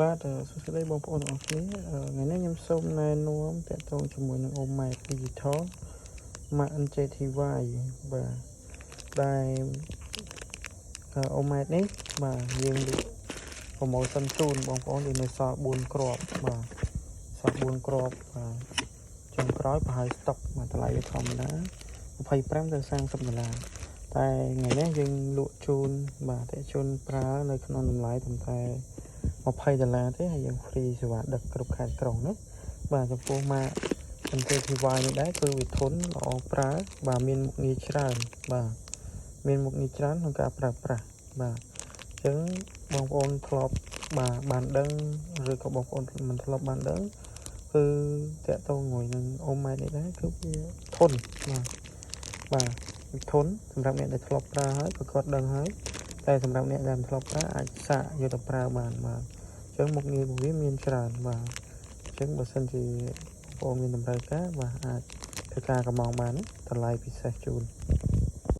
បាទសួស្តីបងប្អូនទាំងអស់គ្នាថ្ងៃនេះខ្ញុំសូមណែនាំតាក់ទងជាមួយនឹង Omet Digital ម៉ាក NJTY បាទដែល Omet នេះបាទយើងលក់ promotion ជូនបងប្អូនយើងនៅសល់4គ្រាប់បាទសល់4គ្រាប់បាទចុងក្រោយប្រហែល stock បាទតម្លៃវាធម្មតា25ទៅ30ដុល្លារតែថ្ងៃនេះយើងលក់ជូនបាទតែជូនប្រើនៅក្នុងតម្លៃត្រឹមតែ20ដុល្លារទេហើយយើង free សេវាដឹកគ្រប់ខេត្តក្រុងណាបាទចំពោះម៉ាក NJTY នេះដែរគឺវាធន់ល្អប្រើបាទមានមុខងារច្រើនបាទមានមុខងារច្រើនក្នុងការប្រើប្រាស់បាទអញ្ចឹងបងប្អូនធ្លាប់បាទបានដឹងឬក៏បងប្អូនមិនធ្លាប់បានដឹងគឺតាក់ទងមួយនឹងអូម៉ែតនេះដែរគឺវាធន់បាទបាទវាធន់សម្រាប់អ្នកដែលធ្លាប់ប្រើហើយក៏គាត់ដឹងហើយតែសម្រាប់អ្នកដែលមិនធ្លាប់ប្រើអាចសាកយកទៅប្រើបានបាទអញ្ចឹងមុខងាររបស់វាមានច្រើនបាទអញ្ចឹងបើសិនជាបងប្អូនមានតម្រូវការបាទអាចធ្វើការកម្មង់បានតម្លៃពិសេសជូន។